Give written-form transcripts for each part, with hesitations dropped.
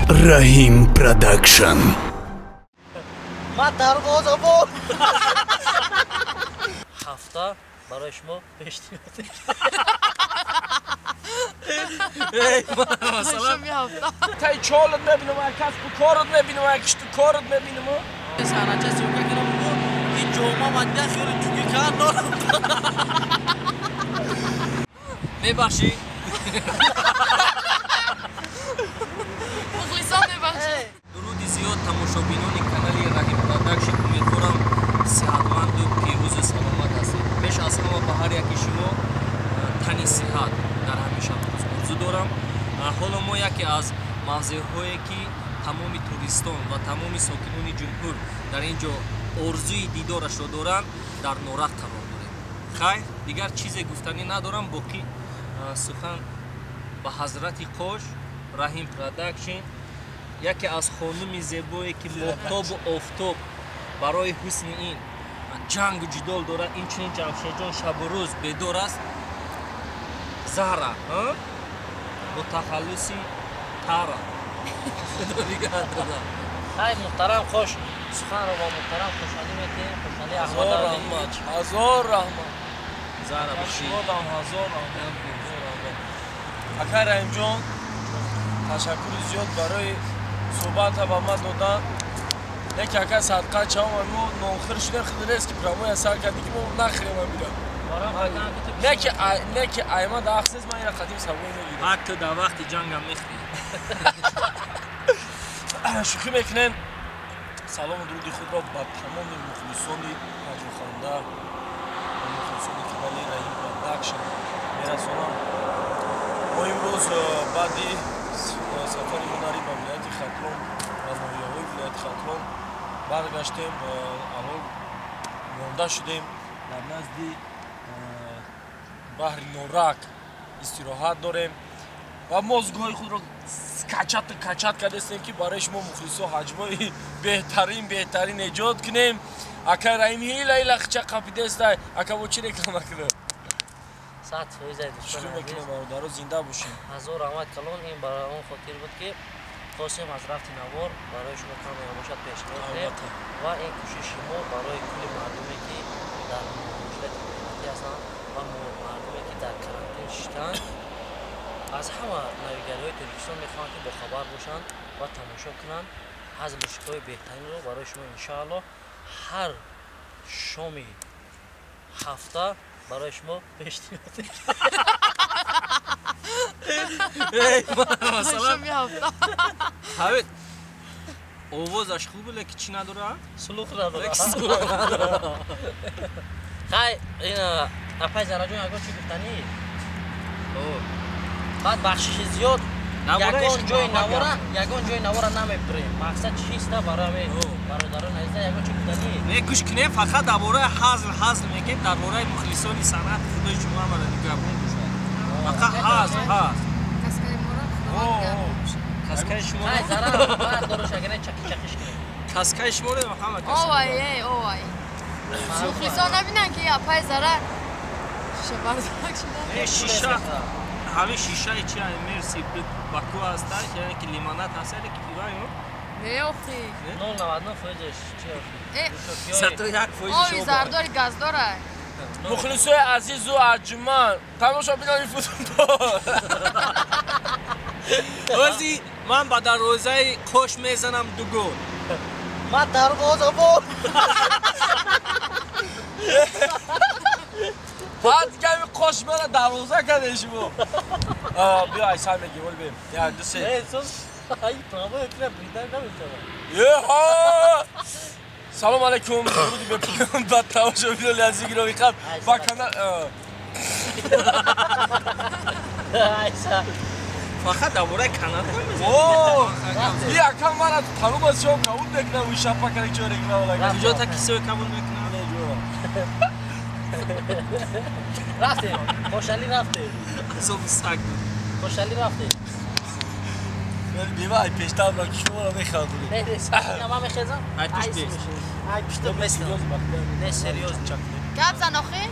Раҳим Продакшн. Ма дарвозабон. Ҳафта барои шумо пешниҳод. Масалан тай чолат мебинам, касбу корат мебинам, кишту корат мебинам. Санача съёмка кардам, ин ҷома ман дия хеле ҷуги кард дорам. Мебахшӣ? Мухлисон мебахшед. Дуруди зиёд тамошобинони канали Раҳим Продакшн. Умедворам сиҳатманду пирӯзу саломат ҳастед. Пеш аз ҳама ба ҳар яки шумо тани сиҳат дар ҳамеша орзу дорам. Ҳоло мо яке аз мавзеъҳое ки тамоми туристон ва тамоми сокинони ҷумҳур дар ин ҷо орзуи дидорашро доранд, дар Норак қарор дорем. Хайр, дигар чизе гуфтанӣ надорам, боқӣ сухан ба ҳазрати Қош, Раҳим Продакшн, яке аз хонуми зебое ки моҳтобу офтоб барои ҳусни ин ҷангу ҷидол дорад, инчунин Ҷамшедҷон шабу рӯз бедор аст. Зара бо тахаллуси Тара. Хайр, муҳтарам Қош, суханро бо муҳтарам Хушалӣ метиҳем. Хушалӣ Аҳмад раҳмат, ҳазор раҳмат. Зара бошӣ. Шумодам ҳазор раҳмат. Акай Раҳимҷон, ташаккури зиёд барои суҳбата ба ман додан. Яке ака садқа чавам, мо нонхӯр шудем, хидрест ки прямой сар кардӣ ки мо нахӯрем амира. Не ки айма да ахсез, ман ира қадим сабой мегирам. Ҳатто дар вақти ҷангам мехӯрӣ. Шӯхӣ мекунем. Салому дуруди худро ба тамоми мухлисони ҳаҷвханда ва мухлисони канали Раҳим Продакшн мерасонам. Мо имрӯз баъди сафари ҳунарӣ ба вилояти Хатлон ва ноҳияҳои вилояти Хатлон баргаштем. Аввал монда шудем дар назди баҳри Норак, истироҳат дорем ва мозгҳои худро качат качат кардастем ки барои шумо мухлисо ҳаҷмҳои беҳтарин беҳтарин эҷод кунем. Акай Раҳим ҳила ҳила хича қапидестай. Ака бо чӣ реклама кунем? 100% шурӯъ мекунем, бародаро, зинда бошем. Ҳазор раҳмат калон. Ин барои он хотир буд ки хостем аз рафти навор барои шумо каме бошад пешниҳод кунем ва ин кӯшиши мо барои кулли мардуме ки дар муҳоҷирати меҳнатӣ ҳастанд ва мардуме ки дар карантин шиштанд, аз ҳама навигариҳои Тоҷикистон мехоҳанд ки бохабар бошанд ва тамошо кунанд. Ҳазлу шӯхиҳои беҳтаринро барои шумо иншоаллоҳ ҳар шоми ҳафта барои шумо пешниҳод. Масалан ҳавед овозаш хуб леки чӣ надорад? Сулуқ надорад. Хай, ин апай Зараҷон ягон чӣ гуфтанӣ? Баъд бахшиши зиёд, ягон ҷои навора, ягон ҷои навора намебирем. Мақсад чиста барои бародарон азиза ягон чӣ гуфтанӣ? Не, гӯш кунем, фақат дар бораи ҳазл ҳазл мегем, дар бораи мухлисони санъат худои шумо ҳамаро нигаҳбон бошад. Фақат ҳазл ҳазл. Каскаи моро худованд нигаҳбон бошад. Каскаи шумо. Хай Зара, бардорош агар не чақи чақиш кунем. Каскаи шуморо ҳама кас. Овай, эй, овай. Мухлисон набинанд ки апай Зара шиша бардорак шуда. Не, шиша. Ҳамин шишаи чи мерси Баку ҳаста, яъне ки лимонад ҳаст, яъне ки пива ё? Не, охи. 0,99 фоизаш чи охи? 101 фоизаш. Ови зардори газдора. Мухлисои азизу арҷуманд, тамошобинони футбол. Ози ман ба дарвозаи Қош мезанам ду гол. Ман дарвозабон. Баъд ками Қош мара дарвоза карде шумо. Биё айсар мегирем, оли бем. Як, ду, се. Ай, правои кира бридан намешавад. Еҳо! Салом алайкум, дуруди бепоён ба тамошобинони азизи гиромӣ қадр ба канал. Айса. Фақат дар бораи канал мезанем. О! И ака мара таруба шом қабул мекунам, уи шапа кара чо реклама лагам. Куҷо та кисои қабул мекунам? Не, ҷо. Рафтем, Хушалӣ рафтем. Азоби саг. Хушалӣ рафтем. Бева, ай пештар ки шуморо механдонем. Не, не, ман мехезам. Ай пушт нест. Ай пушт нест. Не, серьёз. Гап зан охи.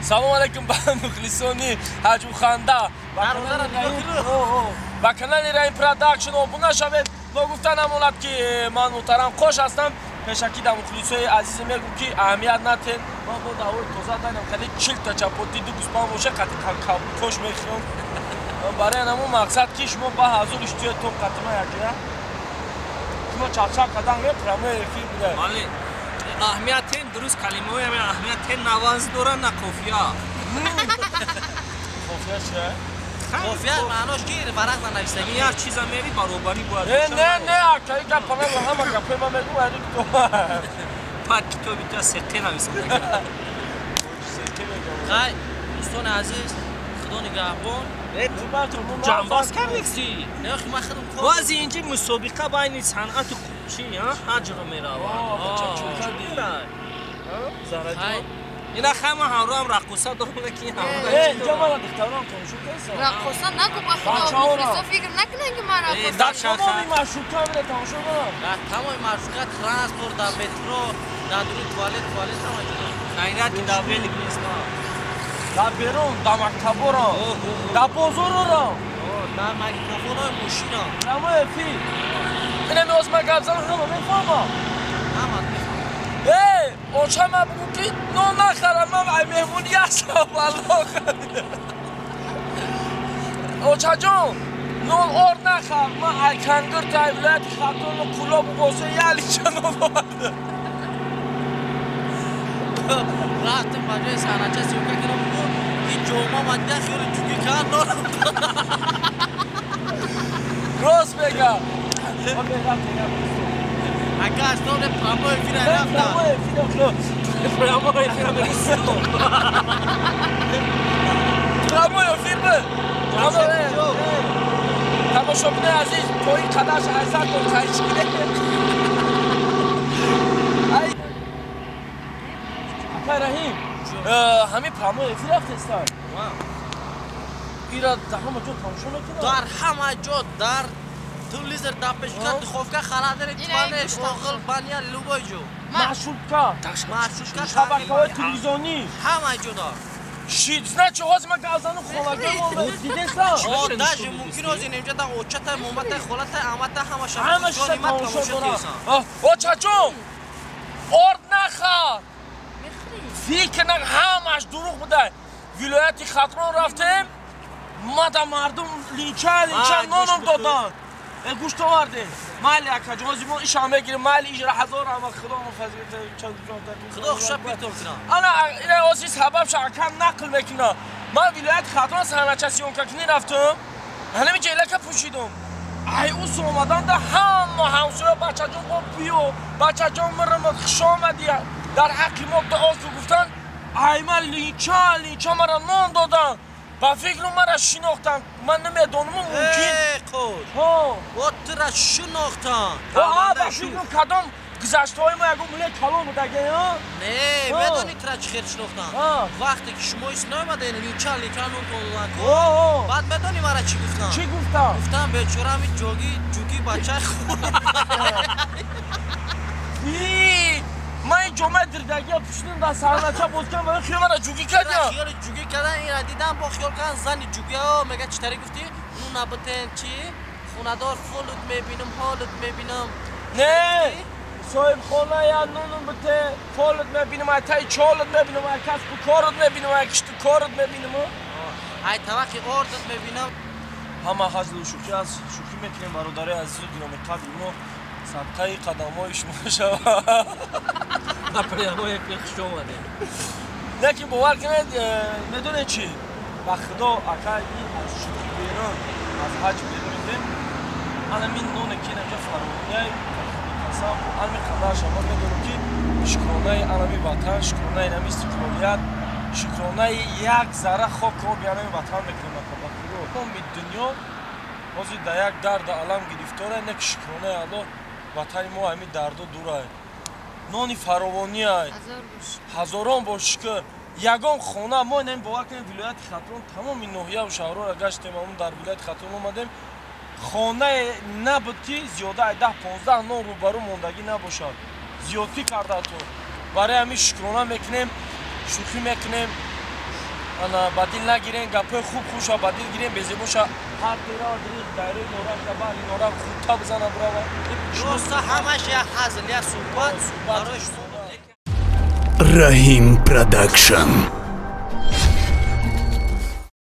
Салом алайкум ба мухлисони ҳаҷвханда. Дарвозаро нигоҳ кун. Ба канали Раҳим Продакшн обуна шавед. Ногуфта намонад ки ман муҳтарам Қош ҳастам. Пешакӣ дар мухлисои азизе мегӯм ки аҳамият натен. Ман бо давои тоза данам хеле 40 та чапоти ду гӯспанд боша қати кош мехӯрам. Барои ҳамон мақсад ки шумо ба ҳазур иштиётон қатима якҷоя. Шумо чақчақ кардан прямой эфир буда. Бале. Аҳамиятен дуруст калимаҳои ҳамин аҳамиятен на вазн дорад, на қофия. Қофия чия? Қофия маънош ки варақ нанависагӣ. Як чиза мери баробарӣ бояд. Не, не, не, акаи гапа нагӯ, ҳама гапҳои ман мегӯм, ҳар китоб. Пад китоби ту сеқе нависам. Хай, дӯстони азиз, Худо нигаҳбон. Ҷанбаз кардӣ? Не, охи ман худам кор. Баъзе инҷи мусобиқа байни санъату чи, ҳаҷро меравад. Зараҷон. Ина хама ҳамроҳам раққоса дорам, ки инҷа мана духтарам тамошо кардам. Раққоса нагӯ ба Худо, мухлисо фикр накунанд ки ман раққоса. Дар тамоми маршрутка мера тамошо кардам. Дар тамоми маршрутка, транспорт, дар метро, дар дури туалет, туалет ҳама ҷо. Хайрат ки дар велик нест. Дар берун, дар мактаборо, дар бозороро, дар микрофонҳои мошино. Прямой эфир. Ина меоз ман гап занам, ҳама мефаҳмам. Ҳама мефаҳмам. Эй, оча ман бугӯ ки нон нахарам, ман ай меҳмонӣ ҳастам, валлоҳ харида. Очаҷон, нон ор нахар, ман ай Кангир та ай вилояти Хатлону Кӯлобу Босо ялича нон овардам. Рафтем ба ҷои саҳнача съёмка кардам, бугӯ ин ҷома ман дида хиёли ҷугӣ кард, нонам. Рост мегам. Ака аз тоне прямой эфир рафтам. Прямой эфир, прямой эфир мегӯ. Прямой эфир б. Тамошобинои азиз, то ин қадарш айсар то қайчине. Акай Раҳим, ҳамин прямой эфир рафтестан. Ира дар ҳама ҷо тамошо мекунад? Дар ҳама ҷо, дар телевизор, дар пешка, духовка, холодильник, туалет, оғил, баня, любой ҷо. Маршрутка, маршрутка, шабакаҳои телевизионӣ. Ҳама ҷо дор. Шит, значит, ҳозир ман гап занам холагиҳо дидесан? Даже мумкин ҳозир инҷа да очата, момата, холата, амата ҳама ҳамаша тамошо дорад. Очаҷон, орд нахар. Фикр на ҳамаш дурӯғ буда. Вилояти Хатлон рафтем, ма да мардум линча линча ноном доданд. Гӯшт овардем. Майли акаҷон, ҳозир мо ишам мегирем, майли ижра ҳазор раҳмат, Худо муфаззил Худо хуша питон кунад. Ана ина ҳозир сабабша акам нақл мекунад. Ман вилояти Хатлон саҳнача съёмкакунӣ рафтам, ҳанами ҷелака пӯшидам. Ай ус омадан да ҳама ҳамсоя бачаҷон бо биё, бачаҷон мирмад, хуш омадӣ. Дар ҳаққи мо дуо гуфтан, ай ман линча линча мара нон доданд. Ба фикру мара шинохтанд. Ман намедонам мумкин. Қош. О тура шинохтанд. Ба фикру кадом гузаштаҳои мо ягон муле калон будаге, а? Не, медонӣ тура чӣ хел шинохтанд? Вақте ки шумо ис наомаден, линча линча нон доданд. Баъд медонӣ мара чӣ гуфтанд? Чӣ гуфтанд? Гуфтанд бечора ҳамин ҷоги ҷуги бачаи худ. Ман ин ҷомаи дирдагия пӯшидам дар саҳнача боз кардам, вале хиёл мара ҷугӣ кардям. Хиёли ҷугӣ кардан, инра дидам, бо хиёл кардан зани ҷугиао мега чӣ тари гуфтӣ? Ну набутен чӣ? Хонадор фолут мебинам, ҳолут мебинам. Не, соҳибхона я нунум буте, фолут мебинам, ай таи чолут мебинам, ай касбу корут мебинам, ай кишту корут мебинам. Ай таваққи ордут мебинам. Ҳама ҳазлу шӯхӣ аст, шӯхӣ мекунем бародарои азизу гиромиқадри мо. Садқаи қадамҳои шумо шавад. Ба прямой эфир хуш омадед. Лекин бовар кунед, медонед чӣ? Ба Худо ака ин аз шӯхӣ берун, аз ҳаҷ берун идем. Ана мин ноне ки инҷа фаровониай, қасам, ами қадарша ман медонам ки шукронаи анами ватан, шукронаи анами истиқлолият, шукронаи як зарра хоку оби анами ватан мекунем ака ба Худо. Тамоми дунё ҳозир дар як дарду алам гирифтора, не ки шукронаи Аллоҳ ватани мо ҳамин дардо дурай. Нони фаровониай. Ҳазорон бор шукр. Ягон хона мо инам бовар кунем вилояти Хатлон тамоми ноҳияву шаҳрҳоро гаштем, ҳамон дар вилояти Хатлон омадем. Хонае набуд ки зиёда ай 10-15 нон рӯбарӯ мондагӣ набошад. Зиёдтӣ карда то. Барои ҳамин шукрона мекунем, шӯхӣ мекунем. Ана ба дил нагирен, гапҳои хуб хуша ба дил гирем, безебоша ҳар тера дриғ Дайраи Норак да баҳри Норак хута бизана бирава. Просто ҳамаш як ҳазл, як суҳбат барои шумо. Раҳим Продакшн.